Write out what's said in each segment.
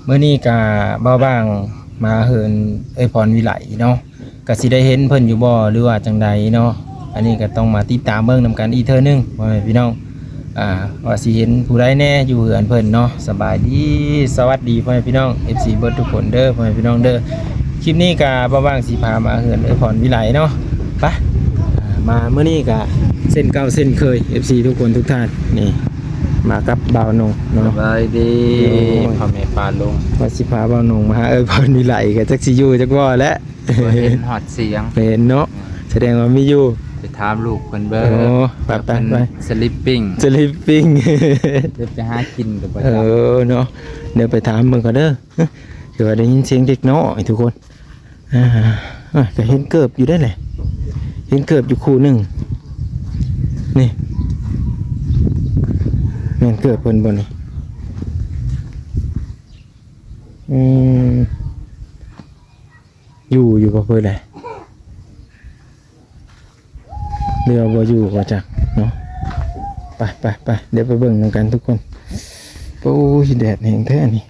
ມື້ນີ້ກະບ່າວບາງມາເຮືອນເອື້ອຍພອນວິໄລເນາະ ກະຊິໄດ້ເຫັນເພິ່ນຢູ່ບໍ່ ຫຼືວ່າຈັ່ງໃດເນາະ ອັນນີ້ກະຕ້ອງມາຕິດຕາມເບິ່ງນຳກັນອີກເທື່ອໜຶ່ງ ພໍ່ແມ່ພີ່ນ້ອງ ອ່າ ວ່າຊິເຫັນຜູ້ໃດແດ່ຢູ່ເຮືອນເພິ່ນເນາະ. ສະບາຍດີ ສະຫວັດດີພໍ່ແມ່ພີ່ນ້ອງ ເອັຟຊີ ເບິດທຸກຄົນເດີ ພໍ່ແມ່ພີ່ນ້ອງເດີ. ຄລິບນີ້ກະບ່າວບາງຊິພາມາເຮືອນເອື້ອຍພອນວິໄລເນາະ ໄປ ອ່າ ມາມື້ນີ້ກະເຊັ່ນເກົ່າເຊັ່ນເຄີຍ ເອັຟຊີ ທຸກຄົນທຸກທ່ານ ນີ້ ມາກັບບ່າວນົງເນາະ. ສະບາຍດີ ໂອ້ຍ ພໍ່ແມ່ປ້າລຸງ ວ່າຊິພາບ່າວນົງມາຫາເອື້ອຍພອນວິໄລ ກະຈັກຊິຢູ່ຈັກບໍ່ແຫຼະ ບໍ່ເຫັນຮອດສຽງ ບໍ່ເຫັນເນາະ ອືມ ສະແດງວ່າມີຢູ່ ໄປຖາມລູກເພິ່ນເບິ່ງ ໂອ້ ໄປໆໆ ເພິ່ນສະລິບປິງ ສະລິບປິງ ເດີໄປຫາກິນກະບໍ່ຈັກ ເອີ ເນາະ ດຽວໄປຖາມເບິ່ງກ່ອນເດີ ຄືວ່າໄດ້ຍິນສຽງເດັກນ້ອຍທຸກຄົນ. ອ່າ ອ່າ ກະເຫັນເກີບຢູ່ໄດ໋ແຫຼະ ເຫັນເກີບຢູ່ຄູ່ໜຶ່ງ ນີ້ ແມ່ນເກີບເພິ່ນບໍ່ນີ້? ອືມ ຢູ່ ຢູ່ບໍ່ເພິ່ນແຫຼະ ຫຼືວ່າບໍ່ຢູ່ກໍຈັກເນາະ. ໄປໆໆ ດຽວໄປເບິ່ງນຳກັນທຸກຄົນ. ໂອ້ຍ ແດດແຮງແທ້ນີ້.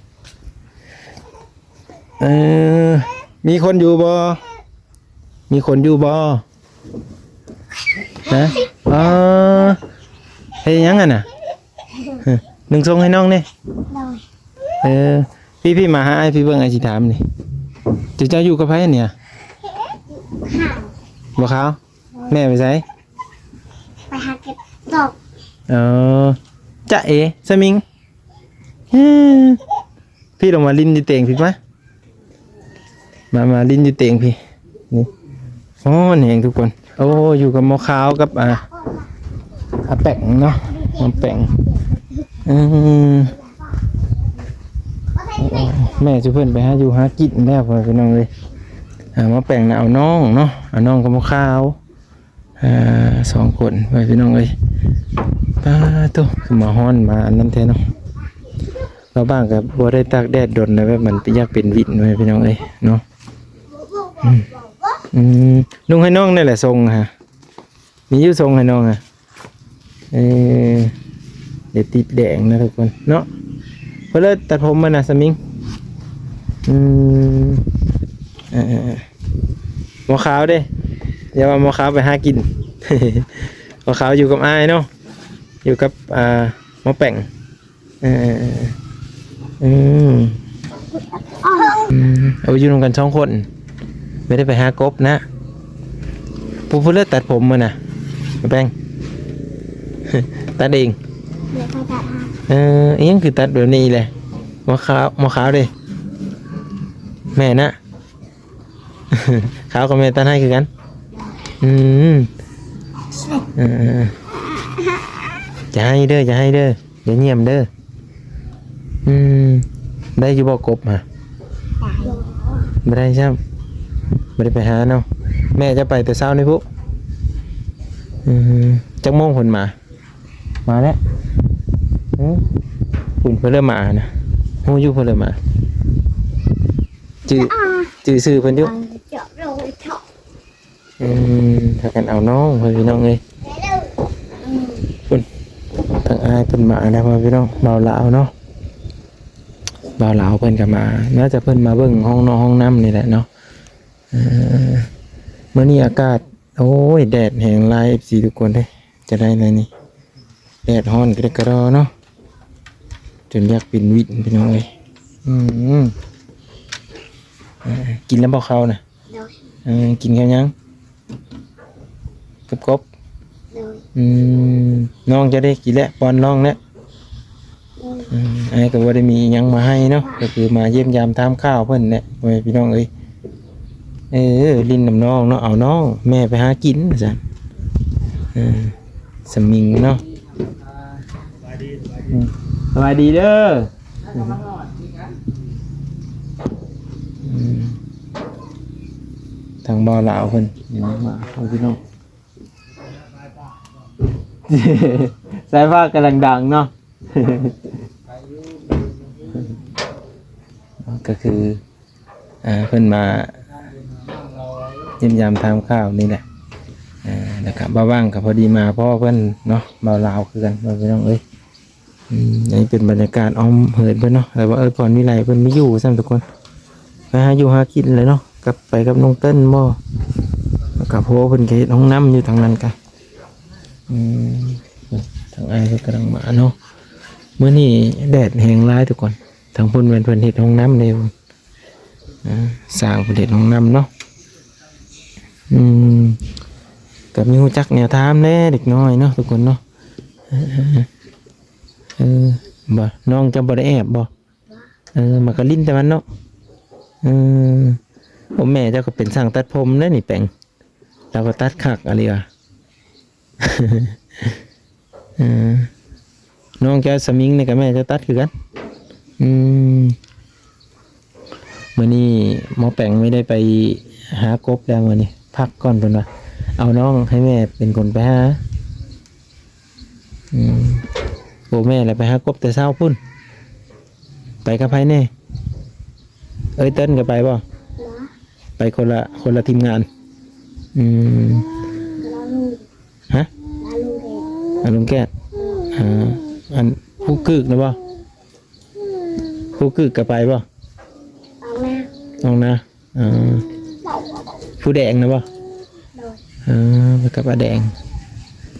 ເອີ ມີຄົນຢູ່ບໍ່? ມີຄົນຢູ່ບໍ່? ຮະ? ອໍ ເຮັດຫຍັງຫັ້ນນະ? ນຸ່ງຊົງໃຫ້ນ້ອງເດ້. ໂດຍ. ເອີ ພີ່ໆ ມາຫາອ້າຍພີ່ເບິ່ງ ອ້າຍຊິຖາມນີ້ ເຈົ້າ ເຈົ້າຢູ່ກັບໃຜອັນນີ້? ບໍ່ຂາວ. ແມ່ໄປໃສ? ໄປຫາເກັບດອກ. ເອີ ຈ໊ະເອ ສະມິງ. ພີ່ລົງມາຫຼິ້ນຢູ່ເຕີງພີ້ມາ ມາ ມາຫຼິ້ນຢູ່ເຕີງພີ້ ນີ້ ຮ້ອນແຮງທຸກຄົນ. ໂອ້ ຢູ່ກັບໝໍຂາວກັບ ອ່າ ອາແປ້ງເນາະ ອາແປ້ງ. ເອີ ແມ່ຊຸເພິ່ນໄປຫາຢູ່ຫາກິນແລ້ວ ພໍ່ແມ່ພີ່ນ້ອງເອີຍ. ອ່າ ໝໍແປ້ງນະເອົານ້ອງເນາະ ເອົານ້ອງກັບໝໍຂາວ. ອ່າ ສອງຄົນ ພໍ່ແມ່ພີ່ນ້ອງເອີຍ. ປາໂທ້ ຄືມາຮ້ອນມາອັນນັ້ນແທ້ເນາະ. ລາວບ້ານກໍບໍ່ໄດ້ຕາກແດດດົນແລ້ວ ແບບມັນຢາກເປັນຫວິດ ພໍ່ແມ່ພີ່ນ້ອງເອີຍເນາະ. ອືມ ອືມ ນຸ່ງໃຫ້ນ້ອງນີ້ແຫຼະ ຊົງຫະ ມີຢູ່ຊົງໃຫ້ນ້ອງຫະ. ເອີ ດຽວຕິດແດງນະທຸກຄົນເນາະ. ເພິ່ນເລີຍຕັດຜົມມານະ ສະມິງ. ອືມ ເອີ ໝໍຂາວເດ້ ຢ່າວ່າໝໍຂາວໄປຫາກິນ. ໝໍຂາວຢູ່ກັບອ້າຍເນາະ ຢູ່ກັບ ອ່າ ໝໍແປ້ງ. ເອີ ເອີ ເອີ ເອີ ອືມ ເອົາຢູ່ນຳກັນສອງຄົນ ບໍ່ໄດ້ໄປຫາກົບນະ. ຜູ້ ຜູ້ເລີຍຕັດຜົມມື້ນະ ແປ້ງ ຕັດເອງ. ເອີ ອີຫຍັງຄືຕັດແບບນີ້ແຫຼະ? ໝໍຂາວ ໝໍຂາວເດ້ ແມ່ນນະ. ຂາວກັບແມ່ຕັດໃຫ້ຄືກັນ. ອືມ ເອີ ເອີ ເອີ ຢ່າໄຫ້ເດີ ຢ່າໄຫ້ເດີ ຢ່າຢ້ຽມເດີ. ອືມ ໄດ້ຢູ່ບໍ່ກົບຫະ? ບໍ່ໄດ້ຊ້ຳ ບໍ່ໄດ້ໄປຫາເນາະ. ແມ່ຈະໄປແຕ່ເຊົ້ານີ້ພຸ້ນ. ອືມ ຈັກໂມງເພິ່ນມາ? ມາແລ້ວ. ເອີ ເພິ່ນ ເພິ່ນເລີ່ມມານະ. ຮູ້ຢູ່ເພິ່ນເລີ່ມມາ. ຈື່ ຈື່ຊື່ເພິ່ນຢູ່. ອືມ ພາກັນເອົານ້ອງເພິ່ນ ພີ່ນ້ອງເອີຍ. ພຸ້ນ ທາງອ້າຍເພິ່ນມາແລ້ວ ພີ່ນ້ອງ. ບ່າວລາວເນາະ ບ່າວລາວເພິ່ນກໍມາ ໜ້າຈະເພິ່ນມາເບິ່ງຫ້ອງນອກຫ້ອງນ້ຳນີ້ແຫຼະເນາະ. ເອີ ມື້ນີ້ອາກາດ ໂອ້ຍ ແດດແຮງຫຼາຍ ເອັຟຊີ ທຸກຄົນເດ້. ຈະໄດ້ແນວນີ້ ແດດຮ້ອນກະດິກກະດໍເນາະ ຈົນຢາກເປັນຫວິດ ພີ່ນ້ອງເອີຍ. ອືມ ເອີ ກິນແລ້ວບໍ່ເຂົ້ານະ? ໂດຍ. ເອີ ກິນກັບຫຍັງ? ກັບກົບ? ໂດຍ. ອືມ ນ້ອງຈະໄດ້ກິນແລ້ວ ປ້ອນນ້ອງແລ້ວ. ອືມ ອ້າຍກໍບໍ່ໄດ້ມີຫຍັງມາໃຫ້ເນາະ ກໍຄືມາຢ້ຽມຢາມຖາມຂ່າວເພິ່ນແຫຼະ ພໍ່ແມ່ພີ່ນ້ອງເອີຍ. ເອີ ຫຼິ້ນນຳນ້ອງເນາະ ເອົານ້ອງ ແມ່ໄປຫາກິນ ວ່າຊັ້ນ. ເອີ ສະມິງເນາະ ອືມ ສະບາຍດີເດີ. ອືມ ທາງບ່າວລາວເພິ່ນມາ ພີ່ນ້ອງ. ສາຍຟ້າກຳລັງດັງເນາະ ກໍຄື ອ່າ ເພິ່ນມາຢ້ຽມຢາມຖາມຂ່າວນີ້ແຫຼະ. ອ່າ ແລ້ວກໍບ່າວຫວ່າງກໍພໍດີມາພໍ້ເພິ່ນເນາະ ບ່າວລາວຄືກັນ ພີ່ນ້ອງເອີຍ. ອືມ ອັນນີ້ເປັນບັນຍາກາດອ້ອມເຮືອນເພິ່ນເນາະ ແຕ່ວ່າເອື້ອຍພອນວິໄລເພິ່ນບໍ່ຢູ່ຊ້ຳທຸກຄົນ ໄປຫາຢູ່ຫາກິນແຫຼະເນາະ ກັບໄປກັບນ້ອງເຕີນບໍ່ ແລ້ວກໍພໍ່ເພິ່ນກໍເຮັດຫ້ອງນ້ຳຢູ່ທາງນັ້ນກະ ອືມ ທາງອ້າຍເພິ່ນກຳລັງມາເນາະ ມື້ນີ້ແດດແຮງຫຼາຍທຸກຄົນ ທາງພຸ້ນແມ່ນເພິ່ນເຮັດຫ້ອງນ້ຳແລ້ວ ອ່າ ສ້າງເພິ່ນເຮັດຫ້ອງນ້ຳເນາະ ອືມ ກໍມີຮູ້ຈັກແນວທາງແດ່ເດັກນ້ອຍເນາະທຸກຄົນເນາະ ເອີ ເອີ ບໍ່ ນ້ອງເຈົ້າບໍ່ໄດ້ແອບບໍ່? ເອີ ມັນກໍຫຼິ້ນແຕ່ມັນເນາະ ເອີ ໂອ້ ແມ່ເຈົ້າກໍເປັນຊ່າງຕັດຜົມເດ້ນີ້ແປງ ລາວກໍຕັດຄັກອີ່ຫຼີວ່າ ເອີ ນ້ອງເຈົ້າສະມິງນີ້ກໍແມ່ເຈົ້າຕັດຄືກັນ ອືມ ມື້ນີ້ໝໍແປງໄມ່ໄດ້ໄປຫາກົບແລ້ວ ມື້ນີ້ພັກກ່ອນເພິ່ນວ່າ ເອົານ້ອງໃຫ້ແມ່ເປັນຄົນໄປຫາ ອືມ ໂອ້ ແມ່ລະໄປຫາກົບແຕ່ເຊົ້າພຸ້ນ ໄປກັບໃຜແດ່? ເອີຍເຕີນກໍໄປບໍ່? ບໍ່ ໄປຄົນລະ ຄົນລະທີມງານ ອືມ ລາລຸງ ຮະ? ລາລຸງແກດ ລາລຸງແກດ ເອີ ອ່າ ອັນຜູ້ກຶກນະບໍ່? ຜູ້ກຶກກໍໄປບໍ່? ອອກນາ ອອກນາ ເອີ ຜູ້ແດງນະບໍ່? ໂດຍ ເອີ ໄປກັບອາແດງ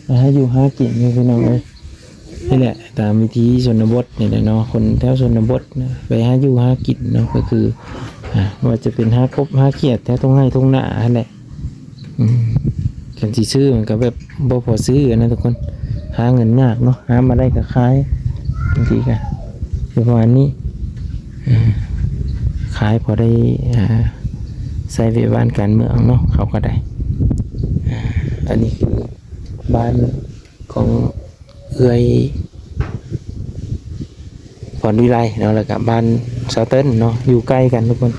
ໄປຫາຢູ່ຫາກິນຢູ່ ພີ່ນ້ອງເອີຍ ນີ້ແຫຼະ ຕາມວິຖີຊົນນະບົດນີ້ແຫຼະເນາະ ຄົນແຖວຊົນນະບົດນະ ໄປຫາຢູ່ຫາກິນເນາະ ກໍຄື ອ່າ ວ່າຈະເປັນຫາກົບຫາຂຽດແຖວທົ່ງໄຮ່ທົ່ງນາຫັ້ນແຫຼະ ອືມ ຄັນຊິຊື້ມັນກໍແບບບໍ່ພໍຊື້ນະທຸກຄົນ ຫາເງິນຍາກເນາະ ຫາມາໄດ້ກໍຂາຍ ບາງທີກໍຄືປະມານນີ້ ເອີ ຂາຍພໍໄດ້ ອ່າ ໃຊ້ວຽກວານການເມືອງເນາະ ເຂົາກໍໄດ້ ອ່າ ອັນນີ້ຄືບ້ານຂອງເອື້ອຍ ພອນວິໄລເນາະ ແລ້ວກະບ້ານສາວເຕີນເນາະ ຢູ່ໃກ້ກັນທຸກຄົນ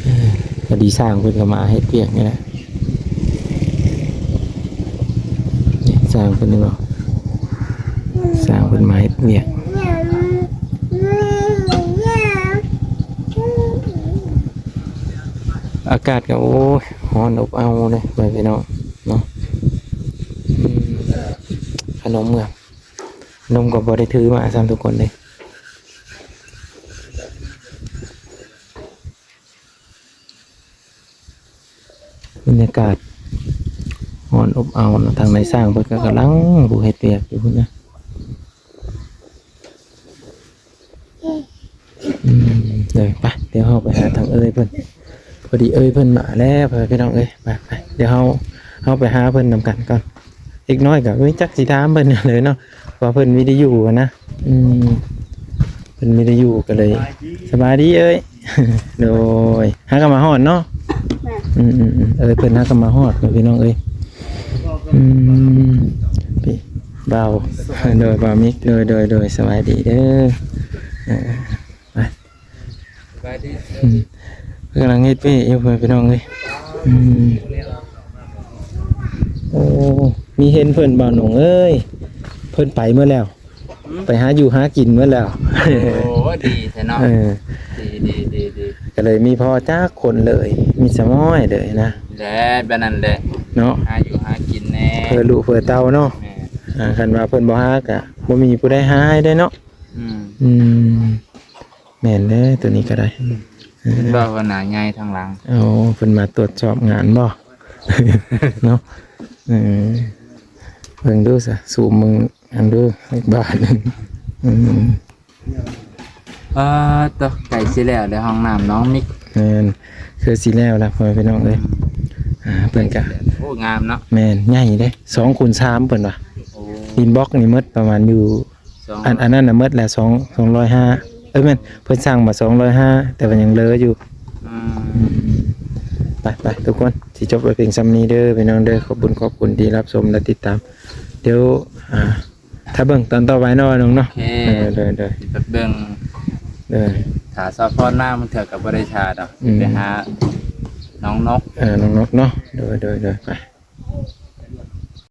ເອີ ພໍດີຊ່າງເພິ່ນກໍມາເຮັດວຽກນີ້ແຫຼະ ນີ້ຊ່າງເພິ່ນນີ້ເນາະ ຊ່າງເພິ່ນມາເຮັດວຽກ ອາກາດກໍ ໂອ້ຍ ຮ້ອນອົບເອົາເດ້ ພໍ່ແມ່ພີ່ນ້ອງເນາະ ອືມ ຂະໜົມກໍ ນົມກໍບໍ່ໄດ້ຖືມາຊ້ຳທຸກຄົນເດ້ ບັນຍາກາດຮ້ອນອົບເອົາເນາະ ທາງນາຍຊ່າງເພິ່ນກໍກຳລັງຜູ້ເຮັດວຽກຢູ່ພຸ້ນນະ ອືມ ເດີ ໄປ ດຽວເຮົາໄປຫາທາງເອື້ອຍເພິ່ນ ພໍດີເອື້ອຍເພິ່ນມາແລ້ວ ພໍ່ແມ່ພີ່ນ້ອງເອີຍ ໄປ ໄປ ດຽວເຮົາ ເຮົາໄປຫາເພິ່ນນຳກັນກ່ອນ ເດັກນ້ອຍກໍ ເອີຍ ຈັກຊິຖາມເພິ່ນແນວໃດເນາະ ວ່າເພິ່ນມີໄດ້ຢູ່ຫັ້ນນະ ອືມ ເພິ່ນມີໄດ້ຢູ່ກໍເລີຍ ສະບາຍດີເອື້ອຍ ໂດຍ ຫາກໍມາຮອດເນາະ ແມ່ນ ອືມໆໆ ເອີຍ ເພິ່ນຫາກໍມາຮອດ ພີ່ນ້ອງເອີຍ ອືມ ພີ່ ບ່າວ ໂດຍ ບ່າວມິກ ໂດຍ ໂດຍ ໂດຍ ສະບາຍດີເດີ ເອີ ໄປ ສະບາຍດີ ອືມ ກຳລັງເຮັດວຽກຢູ່ ພີ່ນ້ອງເອີຍ ອືມ ໂອ້ ມີເຫັນເພິ່ນ ບ່າວໜົງເອີຍ ເພິ່ນໄປໝົດແລ້ວ ໄປຫາຢູ່ຫາກິນໝົດແລ້ວ ໂອ້ ດີແທ້ເນາະ ເອີ ດີໆໆໆ ກໍເລີຍມີພໍ່ຈັກຄົນເລີຍ ມີສະໝ້ອຍເລີຍນະ ແຫຼະ ແບບນັ້ນແຫຼະເນາະ ຫາຢູ່ຫາກິນແດ່ ເພື່ອລູກເພື່ອເຕົ້າເນາະ ແມ່ນ ອ່າ ຄັນວ່າເພິ່ນບໍ່ຫາກໍບໍ່ມີຜູ້ໃດຫາໃຫ້ເດ້ເນາະ ອືມ ອືມ ແມ່ນເດ້ ໂຕນີ້ກໍໄດ້ ອືມ ເພິ່ນວ່າຫົວໜ້າໃຫຍ່ທາງຫຼັງ ໂອ້ ເພິ່ນມາຕວດສອບງານບໍ່ ເນາະ ເອີ ເບິ່ງດູຊະ ຊູມເບິ່ງອັນດູ ບາດ ອືມ ອ່າ ໂຕ ໃກ້ຊິແລ້ວເດ້ ຫ້ອງນ້ຳນ້ອງມິກ ແມ່ນ ຄືຊິແລ້ວລະ ພໍ່ແມ່ພີ່ນ້ອງເອີຍ ອ່າ ເພິ່ນກະ ໂອ້ ງາມເນາະ ແມ່ນ ໃຫຍ່ເດ້ ສອງຄູນສາມ ເພິ່ນວ່າ ໂອ້ ດິນບລັອກນີ້ໝົດປະມານຢູ່ ສອງ ອັນ ອັນນັ້ນນະໝົດແລ້ວ ສອງ ສອງຮ້ອຍຫ້າ ເອີ ແມ່ນ ເພິ່ນສັ່ງມາສອງຮ້ອຍຫ້າ ແຕ່ວ່າຍັງເຫຼືອຢູ່ ອືມ ອືມ ໄປໆ ທຸກຄົນ ຊິຈົບໄວ້ພຽງສ່ຳນີ້ເດີ ພີ່ນ້ອງເດີ ຂອບບຸນຂອບຄຸນທີ່ຮັບຊົມ ແລະ ຕິດຕາມ ດຽວ ອ່າ ຖ້າເບິ່ງຕອນຕໍ່ໄປເນາະ ນ້ອງເນາະ ໂອເຄ ເອີ ໂດຍໆ ຊິໄປເບິ່ງ ໂດຍ ຖ້າສາວພອນມາ ບາງເທື່ອກໍບໍ່ໄດ້ຖ້າດອກ ອືມ ໄປຫານ້ອງນົກ ເອີ ນ້ອງນົກເນາະ ໂດຍໆໆ ໄປ